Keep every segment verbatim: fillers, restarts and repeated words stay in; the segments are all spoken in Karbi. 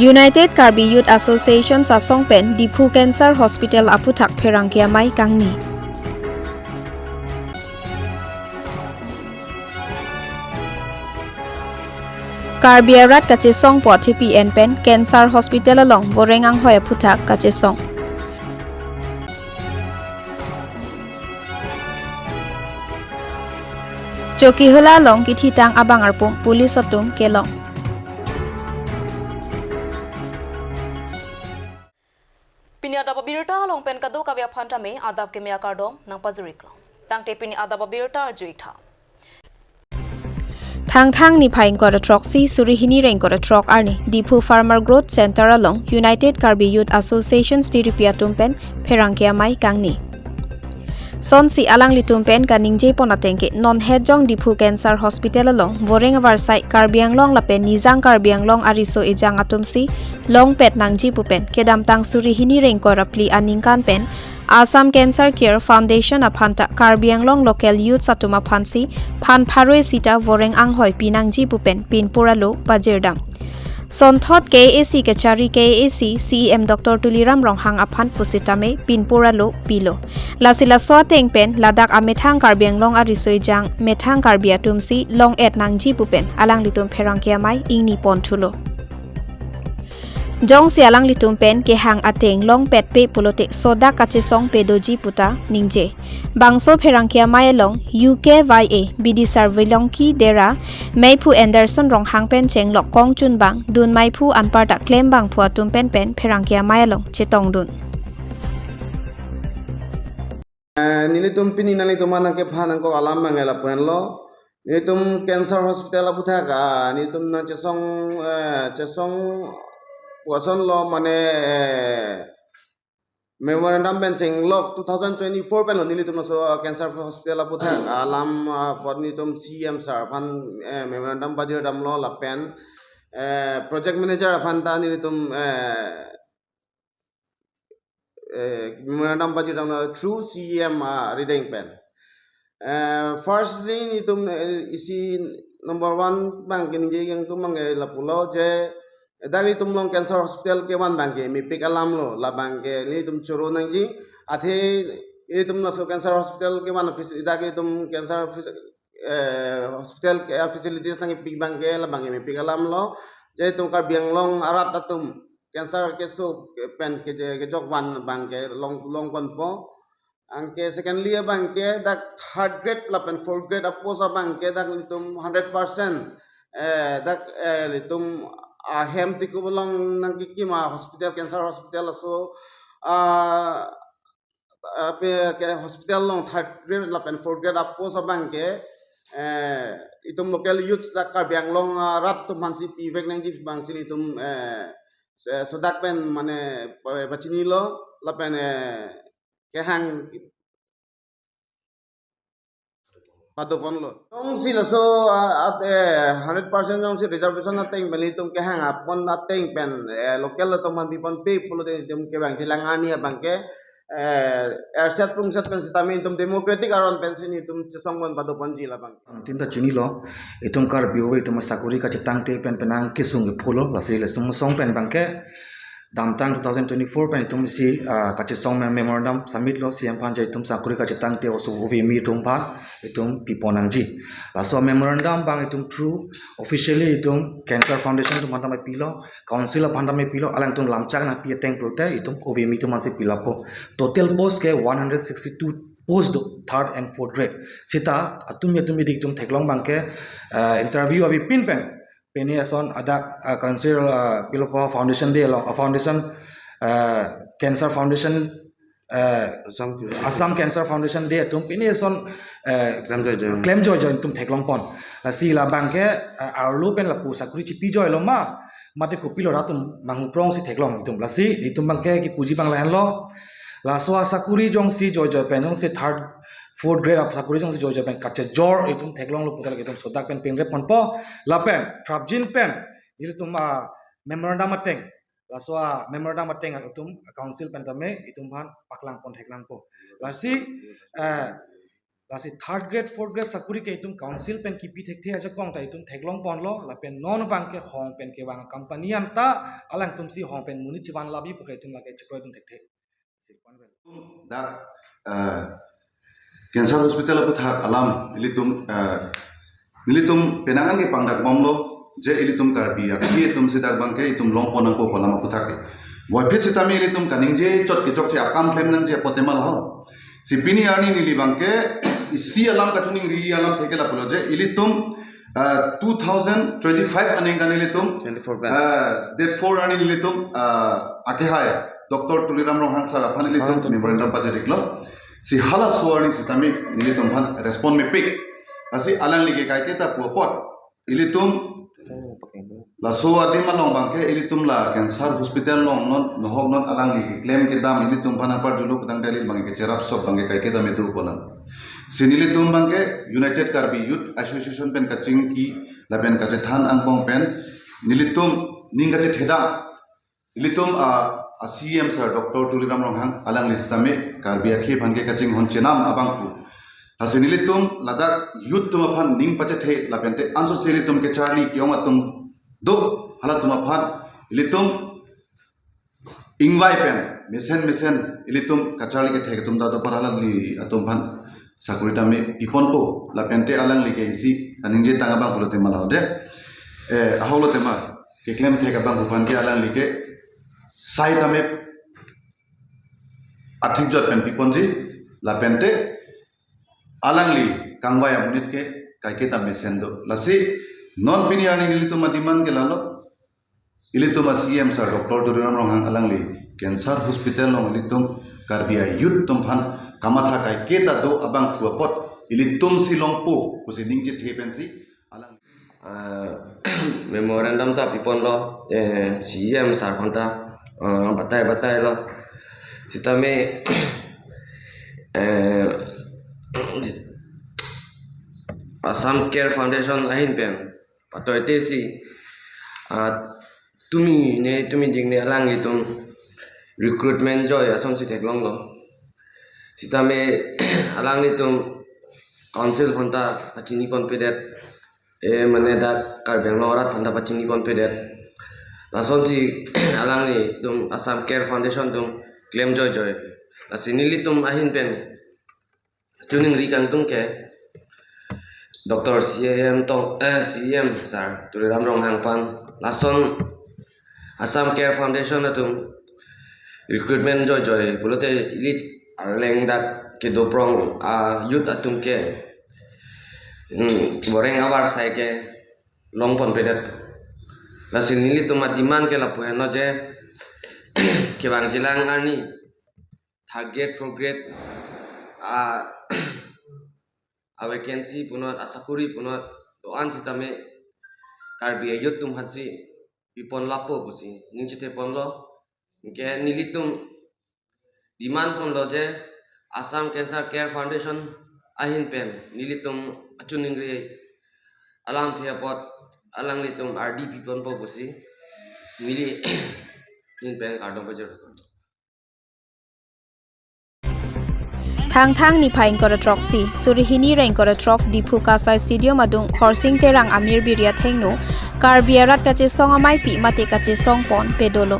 United Karbi Youth Association asong pen Diphu Cancer Hospital aputhak pherangke amei kangni. Karbi arat kachesong pu athepi en pen Cancer Hospital along voreng anghoi aputhak kachesong. Chokihola along kithitang abang arpung police atum kelong. Pini adap abirta along pen kadokave aphan tame adap keme akardom nangpajiriklo. Tangte pini adap abirta arju-ik tha. Thangthang niphai ingkoi ra throksi suri hini ra ingkoi ra throk arni Diphu Farmer Growth Center along United Karbi Youth Association tiripi atum pen pherangke amei kangni. Sonsi alanglitum pen kaningje pon ateng ke non hetjong Diphu Cancer Hospital along voreng avarsai Karbi Anglong lapen nijang Karbi Anglong ariso ejang atumsi longpet nangji pu pen kedamtang suri hini ra ingkoi ra phli aningkan pen Assam Cancer Care Foundation aphan ta Karbi Anglong local youths atum aphansi phan pharo-e sita voreng anghoi pinangji pu pen pinpur alo pajirdam. Sonthot K A A C kachari K A A C C E M Doctor Tuliram Ronghang aphan pusitame pinpur alo pilo. Lasi laso ateng pen ladak amethang Karbi Anglong ariso ejang methang Karbi atumsi long-et nangji pu pen alanglitum pherangke amei ingni pon thulo. Jongsi alanglitum pen kehang ateng longpetpe pulote sodak kachesong pedoji puta ningje. Bangso pherangke amei along U K Y A Bidisar Vilongki Dera, meiphu Anderson Ronghang pen chenglok kongchunbang dun meiphu anparta klembangphu atum pen pen pherangke amei along chetongdun. Eh, nelitum pini nanglitum aphan nangkephan nangkok alam abang lapu henlo. Nelitum Cancer Hospital aputhak, ah, nelitum nangchesong, eh, chesong pu asonlo mane, eh, memorandum pen chenglok two thousand twenty-four pen lo nelitum laso, ah, Cancer Hospital aputhak alam, ah, apot nelitum C E M sir aphan, eh, memorandum pajirdamlo lapen, eh, project manager aphan ta nelitum, eh, eh, memorandum pajirdamlo through C E M, ah, arideng pen. Eh, firstly, nelitum, eh, isi number one abang ke ningje kangtung abang ke lapulo je, dak nelitum along Cancer Hospital kevan abang ke mepik alam lo, labang ke nelitum choro nangji, athe nelitum laso Cancer Hospital kevan office, dak nelitum Cancer office, eh, hospital ke, eh, facilities nangkepik abang ke labang ke mepik alam lo, je itum Karbi Anglong arat atum cancer keso ke pen ke, kejok van abang ke long, long ponpo. Anke secondly abang ke dak third grade lapen fourth grade apost abang ke dak nelitum hundred percent, eh, dak, eh, nelitum ahem tikup along nangkekim a hospital, cancer hospital laso, ah, ah, pe, ke hospital along third grade lapen fourth grade apost abang ke, eh, itum local youths dak Karbi Anglong, ah, arat atum aphansi pivek nangji abangsi nelitum, eh, se-, sodak pen mane pa-, pachinilo lapen, eh, kehang padoponlo. Jongsi laso, ah, at, eh, hundred percent jongsi reservation ateng pen nelitum kehang apon ateng pen, eh, local atum aphan piponpe pulote nelitum kevang chelang arni abang ke, eh, erset plungset pen sitame nelitum democratic aron pensi nelitum chesong pon padoponji labang. Tin ta chinilo, itum Karbi ove itum asakuri kachetangte pen penang kesung kephulo, lasi laso asong pen abang ke, damtang two thousand twenty-four pen itum isi, ah, kachesong me-, memorandum submit lo C E M aphan je itum sakuri kachetangte oso ove kimi atum aphan itum pipon nangji. Laso memorandum abang itum through officially itum Cancer Foundation atum aphan tame pilo, council aphan tame pilo, alangtum lamchak nangpi ateng pulote itum ove kimi atum aphansi pilappo. Total post ke one hundred sixty-two post do, third and fourth grade. Sita atum atum idik itum theklong abang ke, ah, interview avepin pen pini ason adak, ah, council, ah, pilopo foundation day along, ah, foundation, ah, cancer foundation, ah, Assam Cancer Assam Cancer Foundation day atum pini ason, ah, Klem joijoi. Klem joijoi atum theklong pon. Lasi labang ke, ah, arlo pen lapu sakuri chipi joilo ma, mate kopilo rat atum manghuprongsi theklong itum. Lasi itum abang ke kipuji abang lahenlo. Laso asakuri jongsi joijoi pen jongsi third, fourth grade asakuri jongsi joijoi pen kachejor itum theklonglo puthot itum sodak pen pingrep ponpo lapen prapjin pen ilitum, ah, memorandum ateng, laso a memorandum ateng itum council pen tame itum aphan paklang pon theklongpo. Lasi, eh, Lasi third grade, fourth grade sakuri ke itum council pen kipi thekthe ajakong ta itum theklong ponlo, lapen non abang ke hong pen kevang company anta alangtum si hong pen monit chivan labi pu ke itum lake chikroidun thekthe. Sirpan vel. Dak, eh, cancer hospital aputhak alam ilitum, eh, nelitum penang an kepangdak bomlo je ilitum Karbi akhei atum si dak abang ke itum longpon nangpo pu alam aputhak ke. Puvoiphit sitame ilitum kaningje chot kechokche akam klem nangji apot tema laho. Si pini arni neli abang ke isi alam kachiningri alamthe ke lapulo je ilitum, ah, two thousand twenty-five aningkan ilitum, twenty-four kan. Ah, date four arni nelitum, ah, akehai Doctor Tuliram Ronghang sir aphan ilitum, ah, memorandum pajiriklo. Si halaso arni sitame nelitum aphan respond mepik. Lasi alangli ke kaiketa pu apot ilitum laso adim along abang ke ilitum la cancer hospital along non nohok non alangli keklem kedam ilitum aphan apar julu petang dali abang ke cherap sok abang ke kaiketa medu polang. Si nelitum abang ke United Karbi Youth Association pen kachingki lapen kachethan angkong pen nelitum ning kachethedam ilitum a, a C E M sir Doctor Tuliram Ronghang alangli sitame Karbi akhei aphan ke kachinghon chenam abangphu. Lasi nelitum ladak youth atum aphan ning pachethe lapente ansose ilitum kecharli ke-ong atum do, halatum aphan ilitum ingvai pen mesen mesen ilitum kacharli kethek atum ta do, para alangli atum aphan sakuri tame piponpo lapente alangli ke isi kaningje tang abang pulote ma laho de. Eh, ahok lo tema keklem thek abang pu aphan ke alangli ke sai tame athik jot pen piponji lapente alangli kangvai amonit ke kaiketa mesen do. Lasi non pini arni nelitum a-demand ke lalo, ilitum a C E M sir Doctor Tuliram Ronghang alangli cancer hospital along ilitum Karbi a-youth atum aphan kamatha kaiketa do abangphu apot ilitum si longpo pusi ning chethe pensi alang, ah, memorandum ta piponlo, eh, C E M sir aphan ta, ah, batai batailo. Sitame, eh, Assam Care Foundation ahin pen patoite si, ah, tumi ne tumi ding ne alanglitum recruitment joi asonsi theklonglo. Sitame alanglitum council aphan ta pachini ponpedet, eh, mane dak Karbi Anglong arat aphan ta pachini ponpedet. Lasonsi alanglitum Assam Care Foundation atum klem joi joi. Lasi nelitum ahin pen chiningri kangtung ke Doctor C E M tong, eh, C E M sir Tuliram Ronghang aphan lason Assam Care Foundation atum recruitment joi joi pulote ili arleng dak kedo prong a-youth atum ke, hmm, boreng avarsai ke long ponpedet. Lasi nelitum a-demand ke lapu henlo je kevangjilang arni third grade, fourth grade a, a-vacancy punot, asakuri punot do-an sitame Karbi a-youth atum aphansi pipon lapo pusi ning chethe ponlo. Anke nelitum demand ponlo je Assam Cancer Care Foundation ahin pen nelitum achiningri alamthe apot alanglitum ardi piponpo pusi neli ahin pen kardom pajir. Thangthang niphai ingkoi ra throk isi, suri hini ra ingkoi ra throk Diphu Kasai Stadium adung Khorsing Terang Amir Biri athengno Karbi arat kachesong ameipi mate kachesong pon pedolo.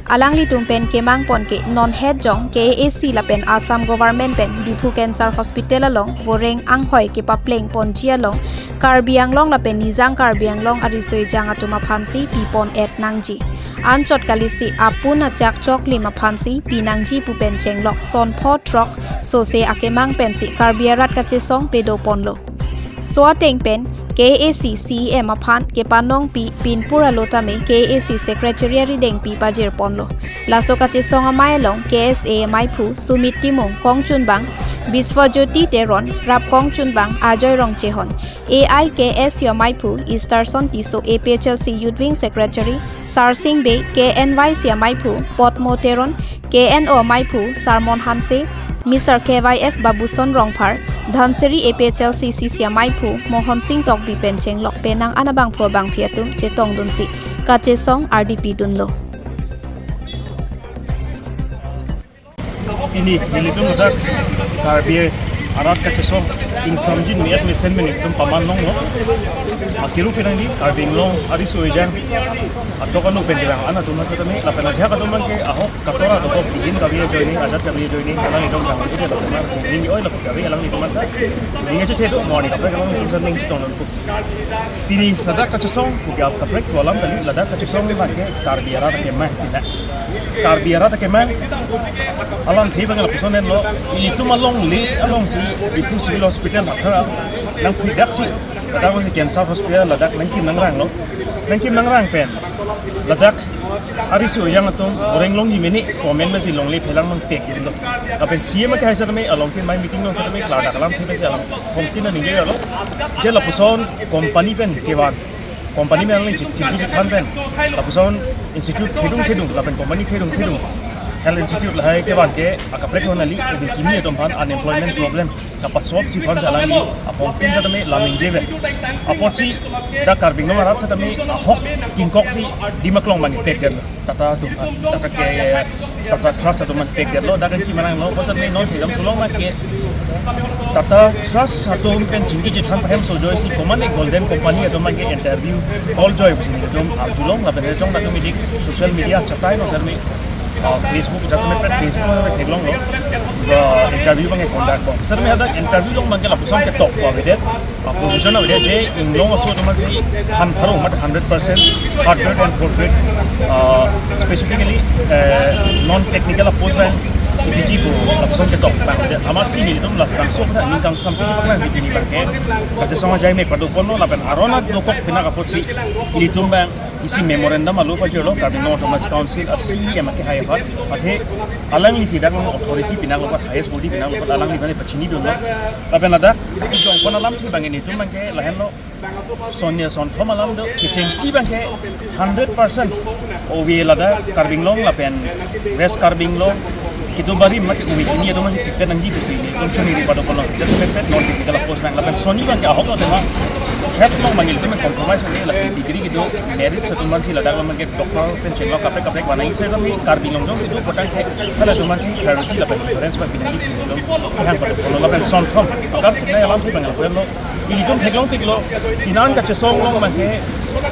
Alanglitum pen kemang pon ke non het jong K A A C lapen Assam Government pen Diphu Cancer Hospital along voreng anghoi kepapleng ponji along Karbi Anglong lapen Nijang Karbi Anglong ariso ejang atum aphansi pipon et nangji. Anchot kalisi apun achak choklim aphansi pinangji pu pen chenglok son pho throk sose akemang pensi Karbi arat kachesong pedo ponlo. So ateng pen K A A C C E M aphan kepanongpi pinpur alo tame K A A C Secretary aridengpi pajir ponlo. Laso kachesong amei along K S A ameiphu Sumit Timung kongchunbang, Biswajyoti Teron rap kongchunbang, Ajoy Rongchehon, A I K S U ameiphu Easterson Tisso, A P H L C Youth Wing Secretary Sarsing Bey, K N Y C ameiphu Potmo Teron, K N O ameiphu Sarmon Hanse, Mister K Y F Babuson Rongphar, Dhansiri A P H L C C C ameiphu Mohon Sing Tokbi pen chenglok penang an abangphu abangphi atum chetongdunsi kachesong ardi pidunlo. Pini nelitum ladak Karbi Arat kachesong ingsamjin me-et mesen pen itum paman longlo. Akiru pinangdi Karbi Anglong ariso ejang atok anu pen kelang an atum setame lapen ajahak atum abangke ahok katora dokok, bihin kave ajoine, adat kave ajoine, alanglitum kang itu dia lapen mar sing ning oi lapen kave alanglitum an. Ning aja thedo morning kaprek alanglitum ning chetong nangkok. Pini ladak kachesong, puke ap kaprek tu alam kali, ladak kachesong abangke Karbi arat akemang pina. Karbi arat akemang alamthe abang lapuson henlo, ilitum alongle alongsi Diphu Civil Hospital hathara nangphudaksi, ladak si cancer hospital ladak nangkim nangranglo, nangkim nangrang pen ladak ariso ejang atum boreng longji mene comment masi longle phelang nangpek dilo. Lapen C M akehai setame along pin mai meeting nang setame klardak alamthe masi alam kongtin nangningjelo. Je lapuson company pen kevan, company pen alang chip chip chip than pen lapuson institute khedung khedung lapen company khedung khedung, health institute lahai kevan ke akaprek hon ali, ibi kimi atum aphan unemployment problem kapasop si aphan si alangli apong tin setame lamingje pen. Apotsi dak Karbi Anglong arat setame ahok kingkoksi Dimaklong mani pek den. Tata atum, Tata ke, Tata Trust atum an pek den lo, dak kan chimanang lo, kosat ne non thedam sulong ma ke. Tata Trust atum pen chingki chethan pahem sojoisi komatne Golden Company atum an ke interview call joi pusi atum arjulong lapen rejong atum idik social media chatai lo setame, ah, Facebook, jasemet pen Facebook lo theklonglo. Ba interview abang conduct ko. Setame hadak interview along abangke lapuson ketok ko avedet. Ah, position avedet je inglong aso atum si han pharo mat hundred percent third grade and fourth grade, ah, specifically, eh, non technical post abang P G ko lapuson ketok abang avedet. Amatsi nelitum labangso pen ning kangsamsi paklang si pini abangke kachesong ajai me pado ponlo lapen aron adokok pina apotsi ilitum abang isi memorandum alo pajirlo Karbi Anglong Autonomous Council a C E M akehai aphan, athe alangli si dak along authority pinanglo apot, highest body pinanglo apot alangli abang pachini dunlo. Lapen ladak jongpon alamthe abang nelitum abangke lahenlo, sonia sonthom alam do, kechengsi abangke hundred percent ove ladak Karbi Anglong lapen West Karbi Anglong kedo barim mate ove kimi atum si pipe nangji pusi nelitum chuniri pado ponlo. Jasemet pen non technical post abang lapen soni abangke ahok lo tema. Het long abang ilitum compromise ove, lasi degree kedo merit atum an si ladak abangke doctor pen chenglok kaprek kaprek banai setame Karbi Anglong jong kedo kotang ke hala atum an si priority lapen preference abang pinangji si nelitum kehang pado ponlo lapen sonthom akar siknai alamthe abang lapen lo. Ilitum theklong theklo, inan kachesong along abangke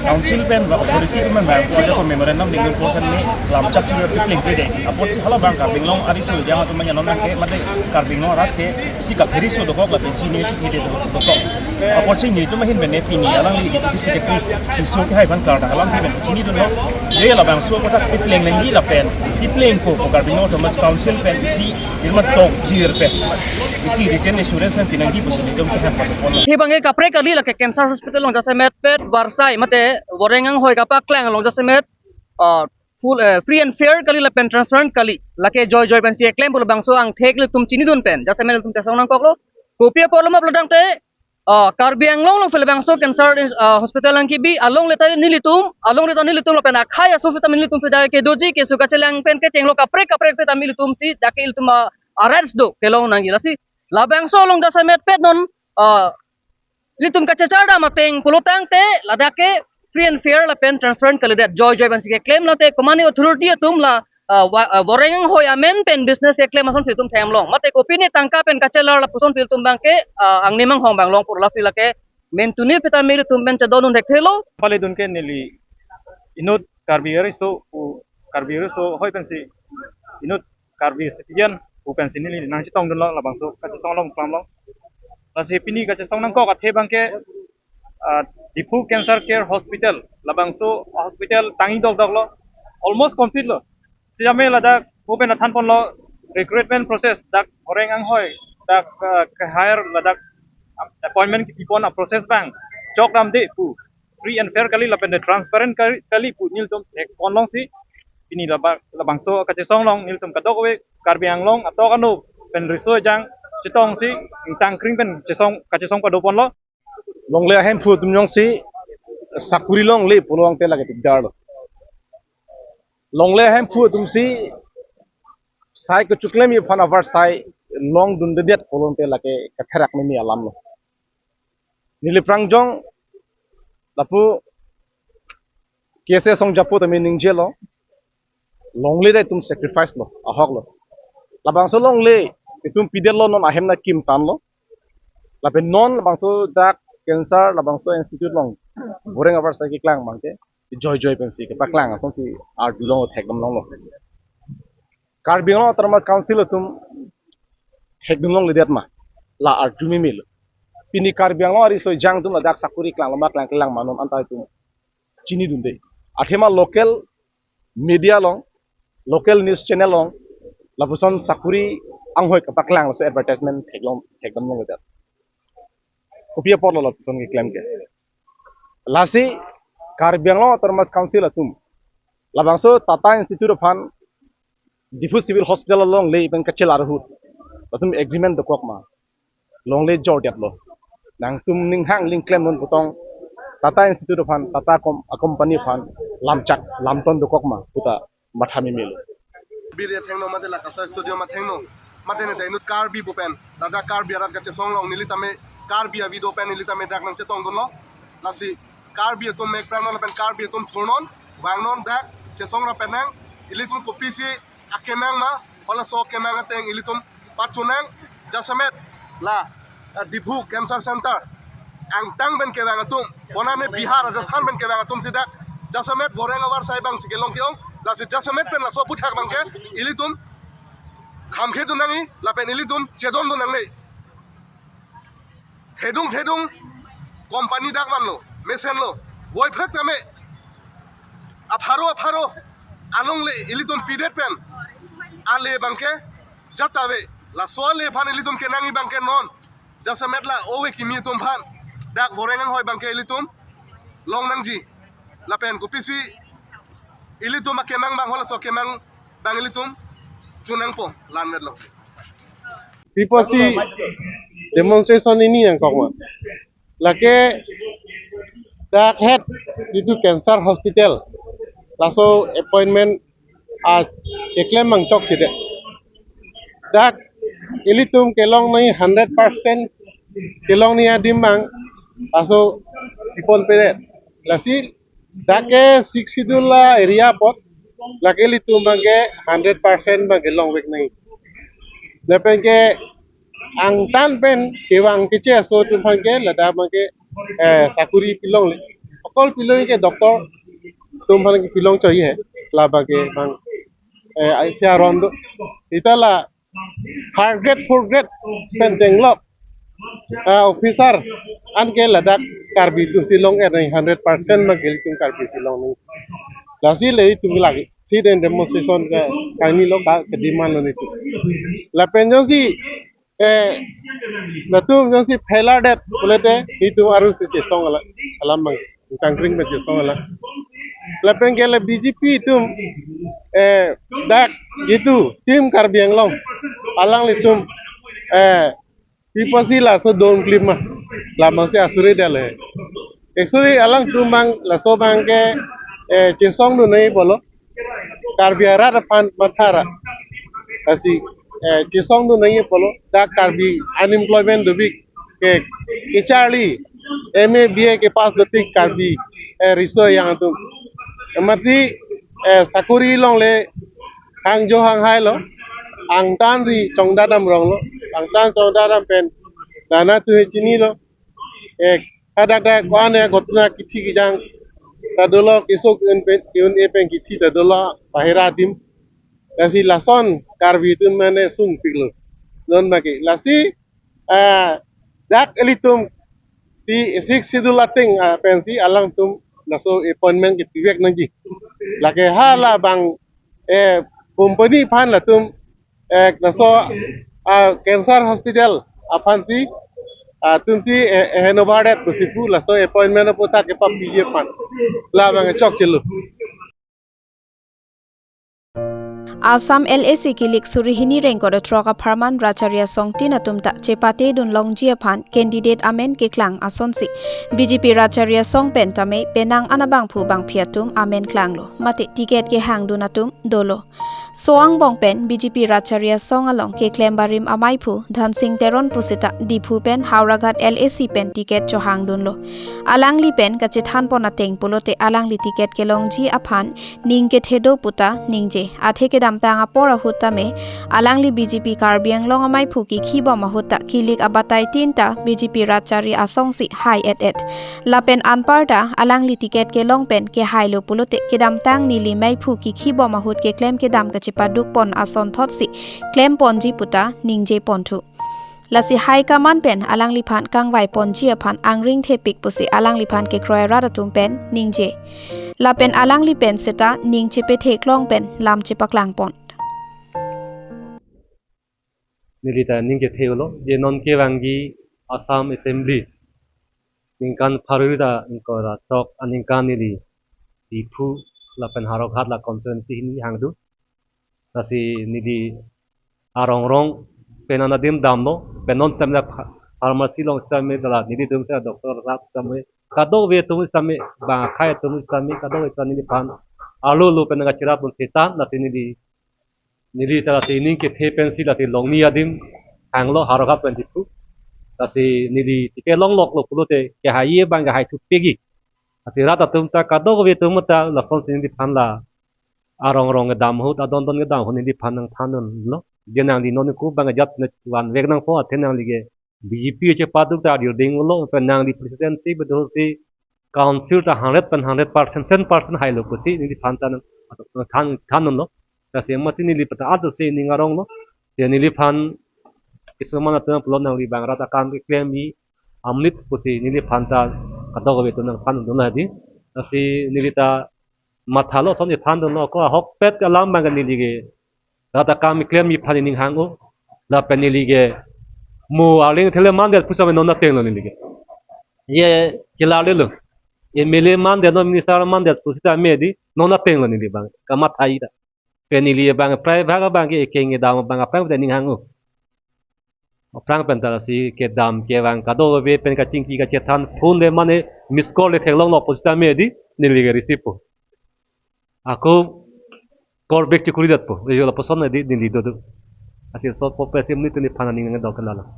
council pen ba authority pen ba ko ko memorandum dingdung kosan ne lamchak churi pikleng pede. Apotsi hala abang Karbi Anglong ariso ejang atum abang non abangke mate Karbi Anglong arat ke isi kapheri so dokok lapen isi ne chithi de dokok. Apotsi nelitum ahin pen ne pini alangli deputy secretary iso kehai aphan klardak alamthe pen chinidunlo. Je labangso kotak pikleng lengji lapen pikleng ko ko Karbi Anglong Autonomous Council pen isi irma tok jir pen isi written assurance an pinangji pusi nelitum kehang pado ponlo. Hi abangke kaprek kali, lake cancer hospital along jasemet pet varsai mate boreng anghoi kapaklang along jasemet, ah, full, eh, free and fair kali lapen transparent kali, lake joi joi pensi keklem pu labangso angthek ilitum chinidun pen jasemet ilitum chesong nangkoklo. Kopi apotlo ma pulotangte, ah, Karbi Anglong along si labangso cancer, ah, hospital nangkebi alongle ta nelitum, alongle ta nelitum lapen akhei aso setame nelitum si dak kedoji keso kachelang pen kechenglo kaprek kaprek setame ilitum si dak ke ilitum, ah, rights do kelong nangji, lasi labangso along jasemet pet non, ah, ilitum kachechar dam ateng pulotangte ladak ke free and fair lapen transparent kalidet, joi joi pensi keklem, late komatne authority atum la, ah, wa-, ah, boreng anghoi amen pen business keklem ason si ilitum themlong mate kopine tangka pen kachelar lapuson si ilitum abangke, ah, angni manghong abang longpo, lasi lake mentuni setame ilitum pen chedondun thekthelo. Pale dun ke neli inut Karbi ariso pu, Karbi ariso hoi pensi inut Karbi citizen pu pensi neli nangchetongdunlo labangso kachesong along plamlo. Lasi pini kachesong nangkok athe abangke, ah, Diphu Cancer Care Hospital, labangso hospital tangji dokdoklo, almost complete lo. Sitame ladak mo pen nathan ponlo recruitment process, dak boreng anghoi, dak, ah, ke-hire ladak appointment kipipon a-process abang chokdamde pu free and fair kali lapen transparent kali, kali pu nelitum thek ponlongsi pini laba-, labangso kachesong along nelitum kadokave Karbi Anglong atok anu pen riso ejang chetongsi ingtangkring pen chesong, kachesong pado ponlo. Longle ahemphu atum jongsi sakuri longle pulo tangte lake dikdar lo. Longle ahemphu atum si sai kechoklem aphan avarsai longdundedet pulo tangte lake katherak mimi alam lo. Neli aphrang jong lapu K S A song japo tame ningjelo. Longle ta itum sacrifice lo, ahok lo. Labangso longle itum pidetlo, non ahem nangkim tanglo. Lapen non labangso dak cancer labangso institute along Boreng Avarsai keklang abangke joy joy pensi kepaklang asonsi arjulong thekdam longlo. Karbi Anglong Autonomous Council atum thekdam longledet ma, la arju mimil. Pini Karbi Anglong ariso ejang atum ladak sakuri klanglo ma klangkle lang ma non anta itum chinidunde. Athema local media along, local news channel along lapuson sakuri anghoi kapaklang laso advertisement theklong thekdam longledet. Kopi apotlo lapuson keklem ke? Lasi Karbi Anglong Autonomous Council atum labangso Tata Institute aphan Diphu Civil Hospital alongle pen kachelar ahut latum agreement dokok ma, longle jordetlo. Nangtum ninghang lingklem non putong Tata Institute aphan Tata com a company aphan lamchak lamton dokok ma puta matha mimil. Bir athengno mate la Kasa Stadium athengno mate ne ta inut Karbi bupen ladak Karbi arat kachesong along neli tame Karbi avi do pen neli tame dak nangchetongdunlo. Lasi Karbi atum mek prangno lapen Karbi atum thurnon vangnon dak chesong ra penang ilitum kopisi akemang ma, halaso akemang ateng ilitum pachunang, jasemet la, eh, Diphu Cancer Center angtang pen kevang atum, konane Bihar, Rajasthan pen kevang atum sida jasemet Boreng Avarsai abangsi kelong ke-ong, lasi jasemet pen laso aputhak abangke ilitum khamkhedun nangji lapen ilitum chedondun nangne. Thedung thedung company dak vanlo, mesenlo, boiphak tame apharo apharo alongle ilitum pidet pen ale abangke jat ave. Laso ale aphan ilitum kenangji abangke non jasemet la ove kimi atum aphan dak Boreng anghoi abangke ilitum long nangji lapen kopisi ilitum akemang abang halaso akemang abang ilitum chunangpo, la-anvetlo. Pi apotsi demonstration ini nangkok ma? Lake dak het itu cancer hospital laso appointment a keklem mangchok chide. Dak ilitum kelong nangji hundred percent, kelong nangji adim abang laso ipon pedet. Lasi dak ke Sixth Schedule a-area apot, lake ilitum abangke hundred percent abangke longvek nangji. Lapen ke angtan pen kevang keche aso atum aphan ke ladak abangke, eh, sakuri pilongle. Okol pilong ke doctor atum aphan ke pilong choi he. La abangke abang, eh, aisi aron do. Ita la third grade, fourth grade pen chenglok, ah, officer anke ladak Karbi atumsi long-et nangji, hundred percent abangke ilitum Karbi si long nangji. Lasi le itum lagi sit-in demonstration ka, kangnilo ka, kedemand lo nelitum. Lapen jongsi, eh, latum jongsi failure det pulote itum arusi chesong alam, alam abang kangkring pen chesong alam. Lapen ke le B J P atum, eh, dak itu Team Karbi Anglong alanglitum, eh, pi apotsi laso dongklip ma, labangsi asuri dale. Actually alangtum abang laso abangke, eh, chesongdun nangji pulo, Karbi arat aphan mathara. Lasi, eh, chesongdun nangji pulo, dak Karbi unemployment dopik ke, kecharli, M A, B A kepass dopik Karbi, eh, riso ejang atum. Amatsi, eh, sakuri longle hangjo hanghai lo, angtansi chongdadam ronglo, angtan chongdadam pen dana tu he chinilo, eh, hadak dak ko-an ya ghotona kithi kejang ta dolo, keso ke-un pen, ke-un-e pen kithi ta dolo, bahira adim. Lasi lason Karbi atum mane sungpiklo. Non abangke lasi, ah, dak ilitum ti Sixth Schedule ateng, ah, pensi alangtum laso appointment kepivek nangji. Lake hala abang, eh, company aphan latum, eh, laso, ah, cancer hospital aphansi, ah, atumsi, eh, eh, handover det pusi pu laso appointment aputhak kepapiji aphan. La abang chokchelo. Assam L A C kilik suri hini rengkot atrok apharman Racharia Songtin atum ta chepatedun longji aphan candidate amen keklang asonsi B J P Racharia Song pen tame penang anabangphu bangphi atum amen klanglo. Mate ticket kehangdun atum dolo. Soangbong pen B J P Ratchari Asong along keklem barim amaiphu Dhansing Teron pusita Diphu pen Howraghat L A C pen ticket chohangdunlo. Alangli pen kachethanpon ateng pulote alangli ticket kelongji aphan ning kethe do puta ningje. Athe kedamtang apor ahut tame alangli B J P Karbi Anglong amaiphu kikhibom ahut ta kilik abatai tin ta B J P Ratchari Asong si hai-et-et. Lapen anparta alangli ticket kelong pen kehailo pulote kedamtang neli maiphu kikhibom ahut keklem kedam kachepadukpon asonthotsi klemponji puta ningjeponthu. Lasi high command pen alangliphan kangvaiponji aphan angring thepik pusi alangliphan kekroi rat atum pen ningje. Lapen alangli pen seta ning chepetheklong pen lam chepaklangpon. Neli ta ning kethe-olo, je non kevangji Assam Assembly ningkan pharo-ri ta ingkoi ra throk aningkan neli Diphu lapen Howraghat la constituency hini hangdun. Lasi neli arong rong pen anadim damlo, pen non sitame pha-, pharmacy along sitame, la nelitum sitame doctor sahab sitame, kadokave atum sitame, bang akhei atum sitame, kadokave ta neliphan arlo lo pen nangkacherapdun thetan, lasi neli neli ta lasi ning kethe pensi lasi longni adim hanglo Howraghat pen Diphu. Lasi neli ticket longloklo pulote kehai abang kehai thupegi. Lasi rat atum ta kadokave atum ta lasonsi neliphan la arong rong kedam ahut, adon don kedam ahut neliphan nangthandunlo. Je nangli non ko abang ajat ne vanvek nangpo, athe nangli ke B J P chepaduk ta arjuding ulo, pen nangli presidency bedosi council ta hundred pen hundred percent, cent percent hailo pusi neliphan ta nang than thandunlo. Lasi amatsi neli pata atusi ning aronglo. Ya neliphan kisuman atum pulo nangli bang rat akam keklemji amlit pusi neliphan ta kadokave atum nangthandunlo hadi. Lasi neli ta mathalo, ason ithandunlo, ko ahokpet alam abang neli ke rat akam keklemji aphan ning hang-o. Lapen neli ke mo arleng thele mandet pusitame non atenglo neli ke. Ye kelarlelo. M L A mandet, non minister mandet pusitame di non atenglo neli bang. Kamatha-i ta. Pen neli bang prai bhag abang ke ekeng kedam abang aphrang pen ning hang-o. Aphrang pen ta lasi kedam kevang kadokave pen kachingki kachethan, phone le mane miss call le theklonglok pusitame di neli ke receive po. Ako call back chekuri detpo. Yo lapuson di neli dodo. Lasi so po pe sim ni tuni phana ning nangdok ke lalo.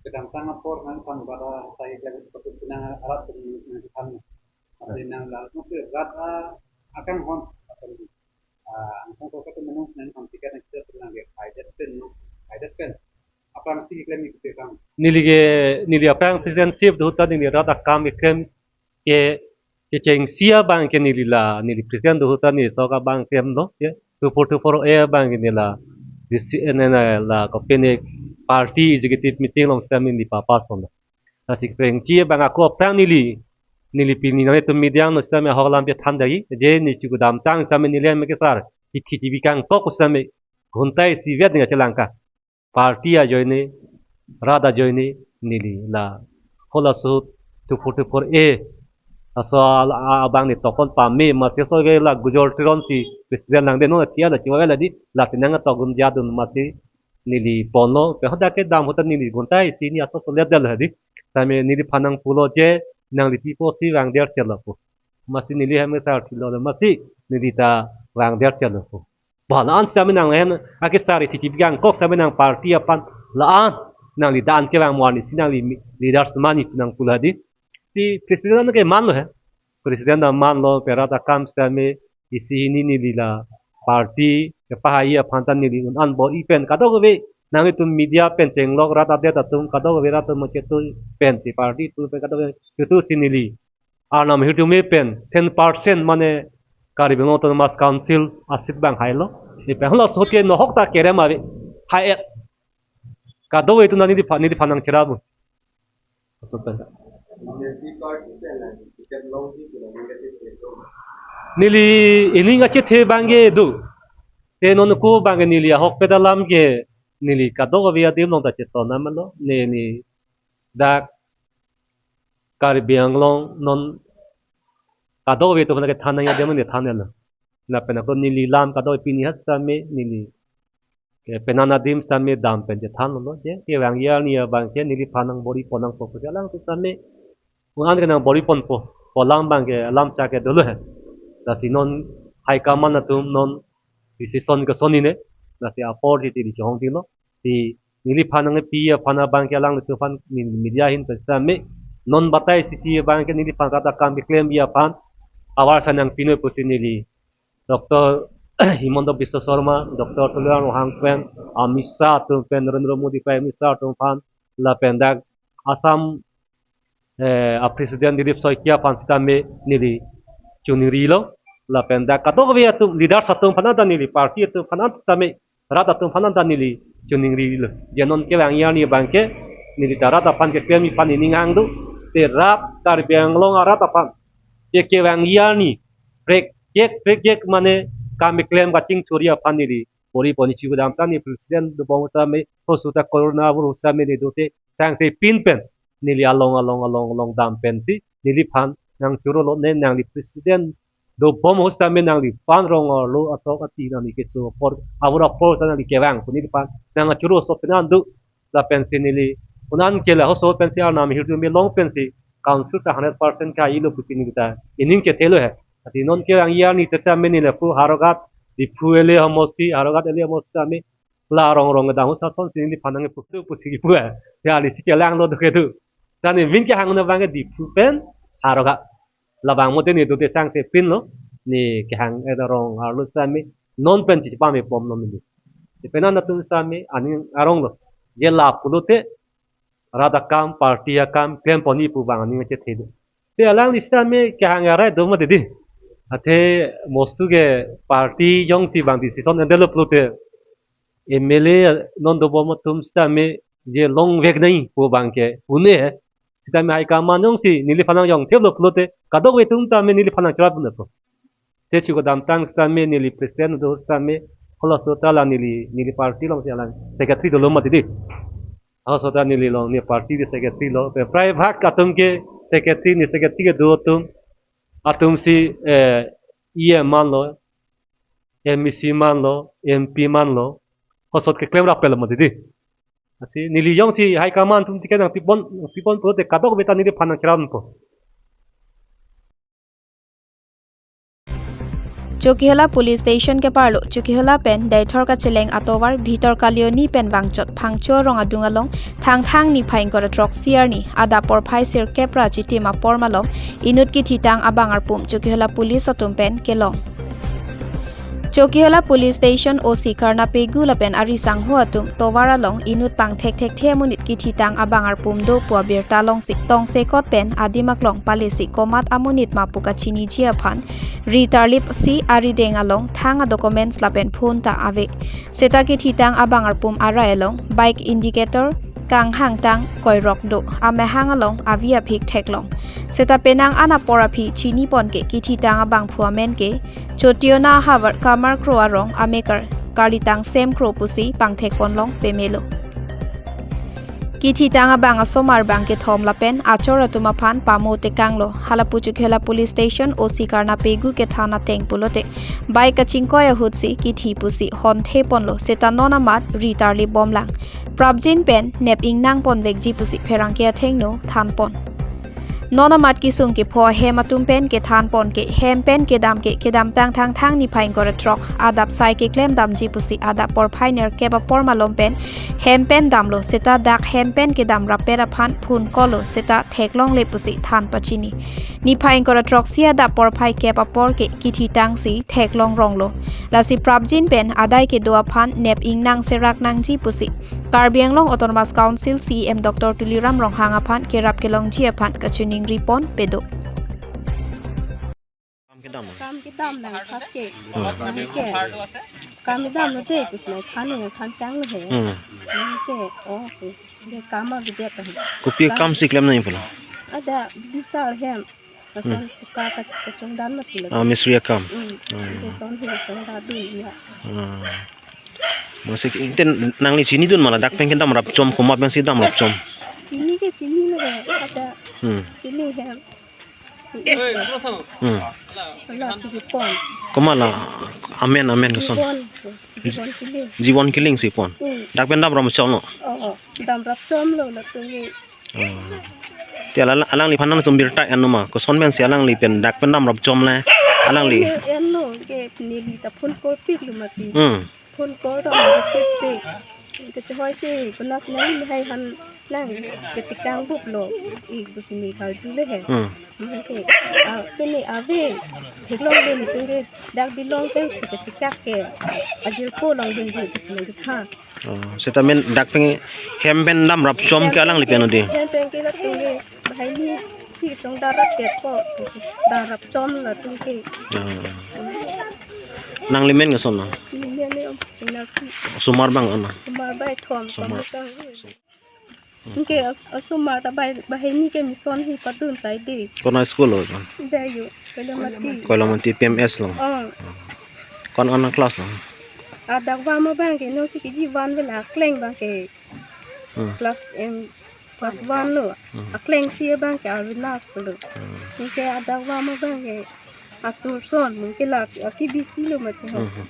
Kedamtang apor nangphan bada sai jaga patut nang arat nangphan. Lasi nang lalu ke rat a akanghon. Ah, angsong ko ketu menung nangphan ticket nang kita nang ke haidet pen, haidet pen. Aphrangsi keklem ikut kang. Neli ke, neli aphrang presidency ahut ta neli rat akam keklem ke, kechengsi abang ke neli la, neli president ahut ta neli sok abang klemlo, ya. Two four two four A abang ke neli la, D C N N la, kopine party executive meeting along sitame neli pa-pass ponlo. Lasi kechengsi abang ako aphrang neli, neli pini nanglitum media along sitame ahok alam pethan dagi, je neli chu kedamtang sitame neli ame kesar, ithi T V kangkok sitame, ghonta isi vet neli chelangka. Party ajoine, rat ajoine, neli la halaso two four two four A. Laso al-, a-, abang neli tokon pame, amatsi so ke la Gujor Teron si president nangde, non athia la chiwa la di, lasi nangtokdun jadun amatsi neli ponlo, pen hadak kedam ahut ta neli ghonta isi ni aso so let del hadi. Tame neliphan nangpulo je nangli pi apotsi vangdet chetlo pu. Amatsi neli hem kesar thilo, amatsi neli ta vangdet chetlo pu. Ba la-an sitame nang hem akesar ithi T V kangkok sitame nang party aphan la-an nangli dan kevang mo arnisi nangli mi-, leaders mani nangpulo hadi. Ti president ke manlo he. President ta manlo, pen rat akam sitame isi hini neli la party kepahai aphan ta neli un-an bor-i pen kadokave nanglitum media pen chenglok rat adet atum kadokave rat atum ketu pensi party atum pen kadokave ketusi neli arnam hirjume pen cent percent mane Karbi Anglong Autonomous Council a-seat abang hailo. Neli pen halaso ahut ke nohok ta kerem ave. Hai-et. Kadokave atum ta neliphan, neliphan nangcherapdun. Asot pen ta. Neli ining kachethe abang ke do. Te non ko abang ke neli ahokpet alam ke neli kadokave adim along ta chetong namlo. Neli dak Karbi Anglong non kadokave atum aphan kethan nangji adim neli thanlo. Lapen ako neli lam kadokave pini ha sitame neli ke penang adim sitame dam pen chethanlo je. Kevangji arni abang ke neliphan nangbor-i pon nangpo pusi alang sitame un-an ke nangbor-i ponpo. Pu alam abang ke alam chak ke dolo he. Lasi non high command atum non decision kosonine, lasi apor titi di chehong tinglo. Ti neliphan nangpi aphan abangke alanglitum aphan neli media ahin pen sitame non batai sisi abangke neliphan rat akam keklem aphan avar sa nangpinoi pusi neli Doctor Himanta Biswa Sarma, Doctor Tuliram Ronghang pen, Amit Shah atum pen, Narendra Modi Prime Minister atum aphan, lapen dak Assam eh, a President Dilip Saikia aphan sitame neli choningrilo, lapen dak kadokave atum leaders atum aphan ta neli, party atum aphan sitame, rat atum aphan ta neli choningrilo. Je non kevang arni abangke neli ta rat aphan keklem aphan neli ning hang do, te rat Karbi Anglong arat aphan ke kevang arni prekjak prekjak mane kam keklem kachingchuri aphan neli pori poni chibu dam ta neli President dobom sitame, hoso ta Corona virus sitame neli dote sangse pin pen neli along along along along dam pensi neliphan nangchorolo, ne nangli President dobom ahut sitame nangliphan rong arlo atok ati nangli keso apor, abor apor ta nangli kevang pu neliphan nangchoro so penan do, lapensi neli unan ke la hoso pensi arnam hirjume long pensi council ta hundred percent kailo pusi neli ta ining chethelo he. Lasi non kevang arni chechame neli lapu Howraghat, Diphu L A homosti, Howraghat L A homosti tame la rong rong kedam ahut sasonsi neliphan nangpu pusi kipu he. Ya, neli si chelanglo do kedo. Tani min kehang na abangke Diphu pen Howraghat. Labang mote neli dote sangse pinlo. Neli kehang eda rong arlo sitame non pen chipame pomlo neli. Ti penan atum sitame aning aronglo. Je lapulote rat akam, party akam klem poni pu abang aning chethe do. Te alangli sitame kehang arai do mati di. Athe mostu ke party jongsi abang decision endelo pulote M L A non dobom atum sitame je longvek nai pu abangke pune he. Sitame high command jongsi neliphan nangjongtheplo pulote kadokave atum tame neliphan nangcherap pune po. Te chu kedamtang sitame neli President do sitame halaso ta la neli, neli party alongsi alang secretary dolo mati di. Halaso ta neli along neli party di secretary lo. Pe prai bhag atum ke secretary, neli secretary kedo atum, atumsi, eh, E M manlo, M E C manlo, M P manlo, halaso keklem rapetlo mati di. Lasi neli jongsi high command atum ticket nangpipon, pipon pulote kadokave ta neliphan nangcherap po. Chokihola Police Station keparlo, Chokihola pen Deithor kacheleng atovar Bhitor Kalioni pen vangchot Phangcho rong adung along Thangthang niphai ingkoi ra throksi arni adap porphai sirkep ra chitim apor malom inut kithitang abang arpum Chokihola Police atum pen kelong. Chokihola Police Station O C Karna Pegu lapen ari sangho atum tovar along inut pangthek thekthe amonit kithitang abang arpum do pu abirta longsi tongsekot pen adim aklong palesi komat amonit ma pu kachiniji aphan ri tarlip si arideng along thang adocuments lapen phone ta ave. Seta kithitang abang arpum arai along bike indicator kanghangtang koirok do, amehang along avi aphik theklong. Seta penang an apor aphi chiniponke kithitang abangphu amen ke Chotiona havar Kamar Kro arong amekar Karlitang Sem Kro pusi pangthekponlong pemelo. Kithitang abang asomar bang kethom lapen achor atum aphan pamo tekanglo. Halapu Chokihola Police Station O C Karna Pegu kethan ateng pulote bike kachingkoi ahutsi kithi pusi hontheponlo, seta non amat ri tarlip bomlang. Prapjin pen nep ingnang ponvekji pusi pherangke athengno thanpon. Non amat kisung kipho ahem atum pen kethanpon ke hem pen kedam ke kedamtang Thangthang niphai ingkoi ra throk adap sai keklem damji pusi adap porphai nerkep apor malom pen hem pen damlo, seta dak hem pen kedam rappet aphan phone call lo, seta theklongle pusi than pachini. Niphai ingkoi ra throksi adap porphai kep apor ke kithitangsi theklong ronglo. Lasi prapjin pen adai kedo aphan nep ingnang serak nangji pusi Karbi Anglong Autonomous Council C E M Doctor Tuliram Ronghang aphan kerap kelongji aphan kachiningripon pedo. Kam kedam. Kam kedam nang khas ke. Hmm. Nang ke. Kam kedam lo te, kus nai khan nang khan chang lo he. Hmm. Nang ke, oh, ke. Ke kam a bidet ta. Kopi akam si klem nangji pulo? Ada bisa hem. Lason, hmm, tuka ka, kachongdun mati lo. Ah, mistri akam. Hmm. Hmm. Ke son hi chongdun dun ya. Hmm. Masih iten nangli chinidun ma la dak pen kedam rapchom, komat pensi dam rapchom? Chini ke chinilo he, ada. Hmm. Chini hem. Hmm. Lasi kipon. Komat la amen, amen koson? Jibon, Jibon Killing. Jibon Killing si pon. Hmm. Dak pen dam rapchomlo? Oh, oh. Dam rapchomlo, latum ke. Oh. Te ala, alangliphan nangtum birta enlo ma, koson pensi alangli pen dak pen dam rapchom le, alangli. Enlo, enlo. Eh, neli ta phone call pik lo mati. Hmm. Phone call ta receive si. Kechehoi si, puna si neli hai han nang ketikang bup lo. Ik busi ni kal tu le he. Hmm. Oke. Ah, pini ave. Theklong le ni tung ke dak bilong ke si ketikak ke. Ajir ko long dun dun si nang ha. Oh, seta men dak pen hem pen dam rap chom ke alangli pen odi. Hem pen ke latum ke bahai ni si song darap ke ko. Darap chom latum ke. Oh. Nangli men ke son no? Ni men le om sinar tu. Osomar bang ano? Osomar bai thom. Osomar. Thom bang. Ke as-, osomar ta bai, bahai ni ke mission hi padun sai de. Kona school lo kon? Dayo, Koilamati. Koilamati P M S lo. Oh. Kon kona class lo? Adak vamo bang ke no si kiji van vela kleng bang ke. Hmm. Class em, class one lo. Hmm. Akleng si bang ke Arvinas lo. Hmm. Ke adak vamo bang ke atur son, ke la aki B C lo mati ho. Hmm.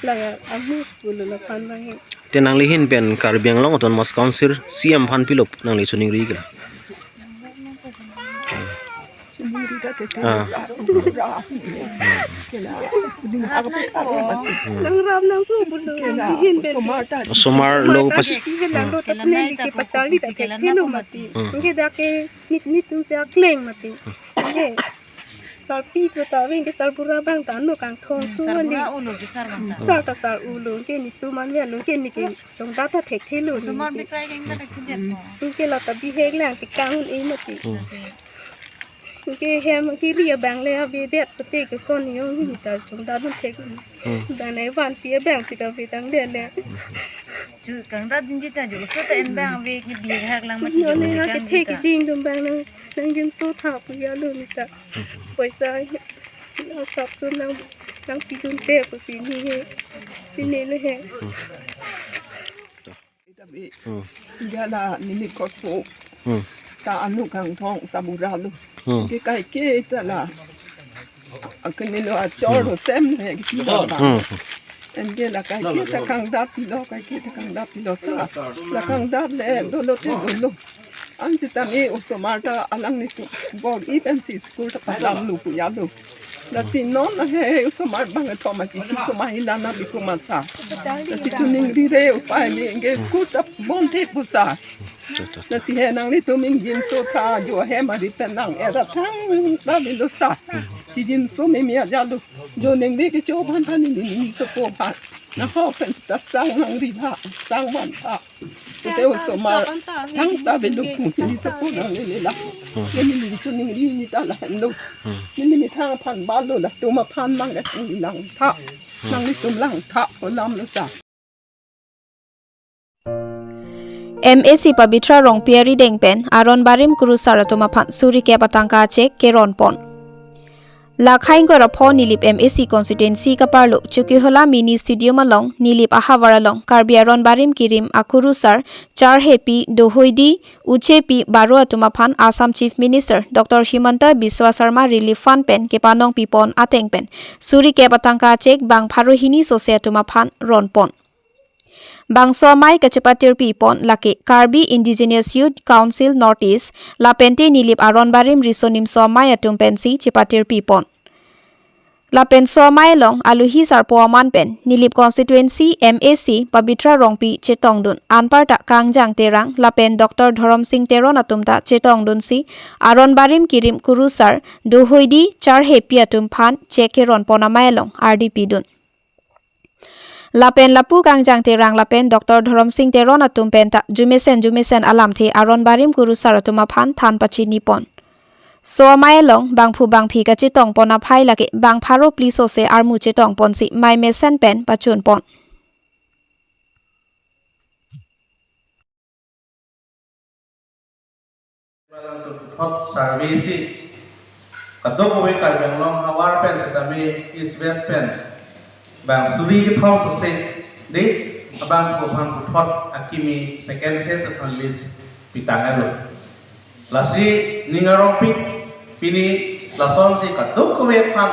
La amus lo la pan bang ke. Te nangli hin pen Karbi Anglong Autonomous Council C M aphan pilo nangli choningri ke? Ah. Nang ram nang pu bulu, nang hin pen. Osomar lo pas. Ki hen nang lo ta ne li ke pachali ta ke lo mati. Hmm. Ke dak ke nit nit tum se akleng mati. Ke. Sarpi ko ta veng ke sarbura bang ta no kangthong su ni. Sarbura ulo ke sar bang ta. Sar ta sar ulo ke ni tuman ve lo ke ni ke tong data thek thelo ni. Osomar bikrai ke ingta thek thek mo. Ke la ta bihek lang ti kang un e mati. Hmm. Ke hem ke ri abang le ave det pute ke son ni ong ni ta tong data thek. Hmm. Dan e van ti abang si ta ve tang det le. Ju kangdat dinji ta ju so ta en bang ave ke bihek lang mati. No ne ha ke thek ding dum bang nang. Nang jin so tha pu ya lo ni ta. Poisa asap so nang, nang pidun te ko si ni he. Si ne le he. Hmm. Jala nini kot po. Hmm. Ta anu kangthong sarbura lo. Hmm. Ke kai ke ta la. Akan ni lo achor lo sem he ki ta. Hmm. Anke la kai ke ta kangdat pilo, kai ke ta kangdat pilo sa. La kangdat le dolo te dolo. An sitame osomar ta alanglitum bor-i pensi school ta padam lo pu ya lo. Lasi non ahe osomar bang thom achichi thom ahi la na biku masa. Lasi choningri re upai ni ingke school ta bon the pusa. Lasi he nanglitum ingjinso tha jo he mari pen nang era thang ta bilo sa. Chijinso mimi aja lo. Jo ningri kecho aphan ta ni ni ni so po aphan. Na ho pen ta sang nangri tha, sang van tha. Te osomar thang ta bilo pu ni so po nangle le la. Ni ni ni choningri ni ta la lo. Ni ni mi thang aphan ba lo latum aphan mang ka thang lang tha. Nanglitum lang tha ko lam lo sa. M A C Pabitra Rongpi arideng pen aron barim kurusar atum aphan suri kep atangka cheque keron pon. Lakhai ingkoi ra pho Nilip M A C constituency kaparlo Chokihola mini stadium along Nilip ahavar along Karbi aron barim kirim akurusar Charhepi, Dohoidi, Uchepi, Baro atum aphan Assam Chief Minister Doctor Himanta Biswa Sarma Relief Fund pen kepanong pipon ateng pen suri kep atangka cheque bang pharo hini sose atum aphan ron pon. Bangso amei kachepatir pipon lake Karbi Indigenous Youth Council North East lapente Nilip aron barim riso nimso amei atum pensi chepatir pipon. Lapen so amei along alohi sarpo aman pen Nilip constituency M A C Pabitra Rongpi chetongdun, anparta Kangjang Terang lapen Doctor Dhoromsing Teron atum ta chetongdunsi aron barim kirim kurusar Dohoidi, Charhepi atum aphan cheque keron pon amei along ardi pidun. Lapen lapu Kangjang Terang lapen Doctor Dhoromsing Teron atum penta jumesen jumesen alamthe aron barim kurusar atum aphan than pachini pon. So amei along bangphu bangphi kachetong pon aphai lake bang pharo phli sose armu chetong ponsi mei mesen pen pachun pon. Balang tu puthot service kadokave Karbi Anglong havar pen setame East West pen bang suri kethom sose de abang ko aphan puthot akimi second phase aphan list pitang alo. Lasi ning arongpik pini lasonsi kadokave aphan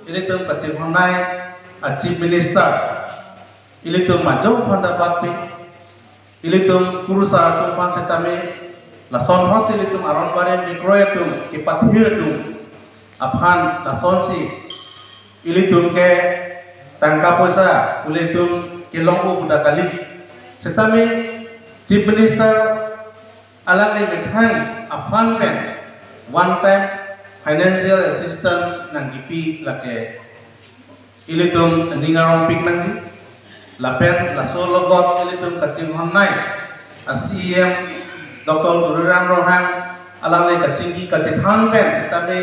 ilitum kachinghonnei a Chief Minister ilitum majok aphan dapat pi ilitum kurusar atum aphan setame lason hos ilitum aron barim kekroi atum kepathir atum aphan lasonsi ilitum ke tangka poisa ilitum kelong-o pu ta kali. Setame Chief Minister alangli methang a-fund pen one time financial assistance nangkipi lake ilitum ning arongpik nangji. Lapen laso logot ilitum kachinghon nai a-C E M Doctor Tuliram Ronghang alangli kachingki kachethan pen setame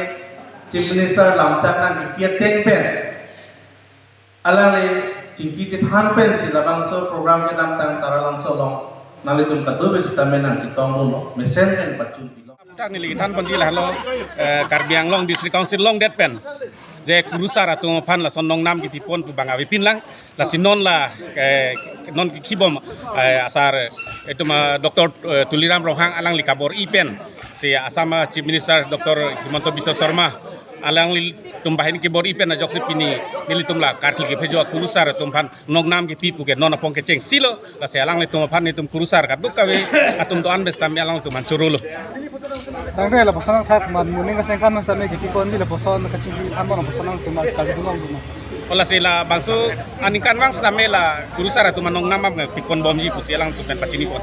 Chief Minister lamchak nangkipi ateng pen alangli chingki chethan pensi labangso program kedamtang Taralangso along nanglitum kadokave setame nangchetongdunlo, mesen pen pachunpilo. Dak neli than ponji lahelo, eh, Karbi Anglong District Council longdet pen je kurusar atum aphan lason nongnam kipipon pu bang avepinlang. Lasi non la, eh, non kikibom, eh, asar, itum, eh, Doctor, eh, Tuliram Ronghang alangli kabor-i pen, si Assam, eh, Chief Minister Doctor Himanta Biswa Sarma alanglitum banghini kebor-i pen ajoksi pini nelitum la karkli kephejo akurusar atum aphan nongnam kipi puke non apong kechengsilo. Lasi alanglitum aphan nelitum kurusar kadokave atum do-an pen setame alanglitum aphan chorolo. Tangte lapuson nangthak man muning kasengkan setame kipipon di lapuson kachingki thanbom lapuson nangtum kali dulong dun. O lasi labangso aningkanvang setame la kurusar atum aphan nongnam aphan piponbomji pusi alangtum pen pachinipon.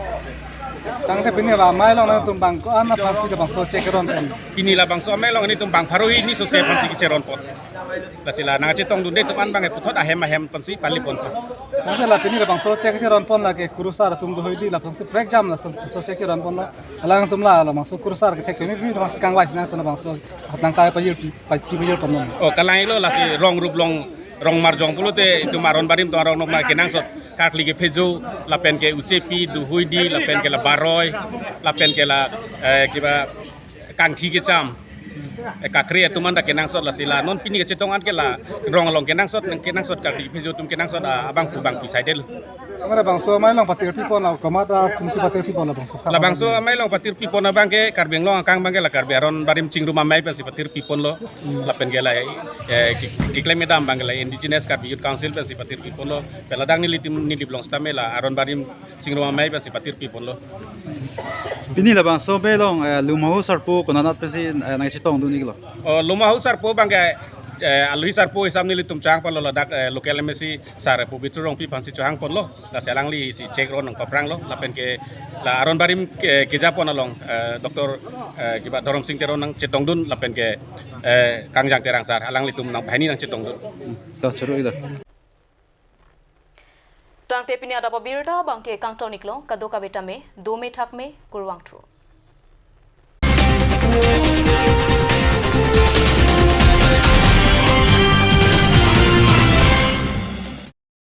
Tangte pini la amei along nangtum bang ko-an aphansi labangso check ronpon? Pini labangso amei along nelitum bang pharo hini sose aphansi check ronpon. Lasi la nangchetongdunde atum an bang puthot ahem ahem aphansi paliponpo. Tangte la pini labangso check check ronpon lake kurusar atum dohoidi lapuson si prekjam laso check check ronponlo. Alangtum la labangso kurusar kethek pini pini labangso kangvai si nangtum labangso hat nangkai pajir pi, pa-, pi pajir ponlo. O kalang-iklo, lasi rong rup along, rong marjong pulote itum aron barim atum arong nokma kenangsot karkli kephejo lapen ke uchepi dohoidi lapen ke la baroi lapen ke la, eh, kiba kangthi kecham, eh, kakre atum anta kenangsot. Lasi la non pini kachetong an ke la rong along kenangsot, kenangsot karkli kephejo atum kenangsot, ah, abang pu bang pi saidelo. Amara bangso amei along patir pipon la komat atumsi patir pipon labangso? Labangso amei along patir pipon abang ke Karbi Anglong akang abang ke la Karbi aron barim chingrum amei pensi patir piponlo. Lapen ke la, eh, ki-, keklem kedam abang ke la Indigenous Karbi Youth Council pensi patir piponlo. Pen ladak nelitum neli along setame la aron barim chingrum amei pensi patir piponlo. Pini labangso amei along, eh, Lumhahu Sarpo konat pensi, eh, nangchetongdun-iklo? O, Lumhahu Sarpo abang ke, eh, alohi sarpo hisap nelitum chehangponlo ladak, eh, local M A C sar Pobitro Rongpi aphansi chehangponlo. Lasi alanglisi check ron nangpapranglo lapen ke la aron barim ke, kejapon along, eh, Doctor, eh, kiba Dhorom Sing Teron nangchetongdun lapen ke, eh, Kangjang Terang sar alanglitum nang banghini nangchetongdun. To choro-iklo. Tangte pini adap abirta abang ke kangton-iklo, kadokave tame dome thakme, kurvangthu.